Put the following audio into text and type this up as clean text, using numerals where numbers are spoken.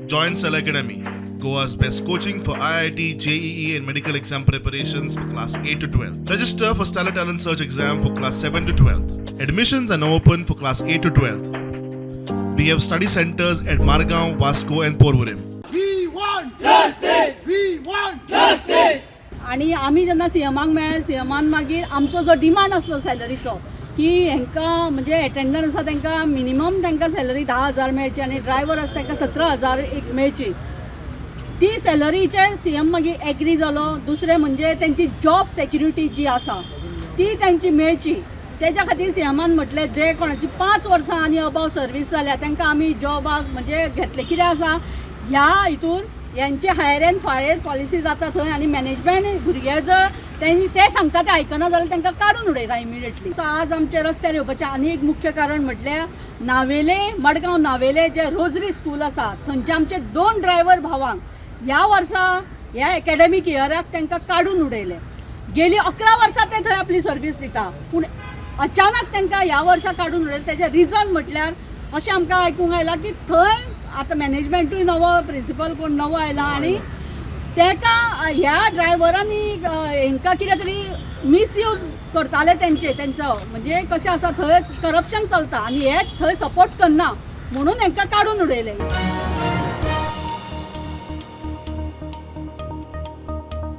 Join Stellar Academy, Goa's best coaching for IIT, JEE, and medical exam preparations for class 8 to 12. Register for Stellar Talent Search exam for class 7 to 12. Admissions are now open for class 8 to 12. We have study centers at Margaon, Vasco, and Porvorim. We want justice. We want justice. आनी आमी जेन्ना सीएमाक मेळ्ळे, सीएमान मागीर आमचो जो demand आसलो सॅलरीचो की हेंकां म्हणजे एटेंडंट आसा तांकां मिनिमम तांकां सॅलरी 10,000 मेळची आनी ड्रायवर आसा तांकां 17,000 एक मेळची, ती सॅलरीचे सीएम मागीर एग्री जालो. दुसरें म्हणजे तेंची जॉब सेक्युरिटी जी आसा ती तेंची मेळची, तेज्या खातीर सीएमान म्हटलें जे कोणाची 5 वर्सां आनी अबाव सर्वीस जाल्या तांकां आमी जॉबाक म्हणजे घेतले. कितें आसा, ह्या हितून यांचे हायर अँड फायर पॉलिसी जाता थंय आनी मॅनेजमेंट भुरगे जर तें ते सांगता ते आयकना जाल्यार तांकां काडून उडयता इमिडिएटली. सो आज आमचे रस्त्यार येवपाचें आनी एक मुख्य कारण म्हटल्यार नावेले, मडगांव नावेले जे रोजरी स्कूल आसा थंयचे आमचे दोन ड्रायवर भावांक ह्या वर्सा ह्या एकॅडमीक इयराक तांकां काडून उडयले. गेली 11 वर्सां ते थंय आपली सर्वीस दिता, पूण अचानक तांकां ह्या वर्सा काडून उडयलें. तेजें रिजन म्हटल्यार अशें आमकां आयकूंक आयलां की थंय आतां मॅनेजमेंटूय नवो प्रिंसिपल कोण नवो आयला आनी तेका ह्या ड्रायव्हरांनी हेंकां कितें तरी मिसयूज करताले तेंचे तेंचो म्हणजे कशें आसा, थंय करप्शन चलता आनी हे थंय सपोर्ट करना म्हणून हेंकां काडून उडयलें.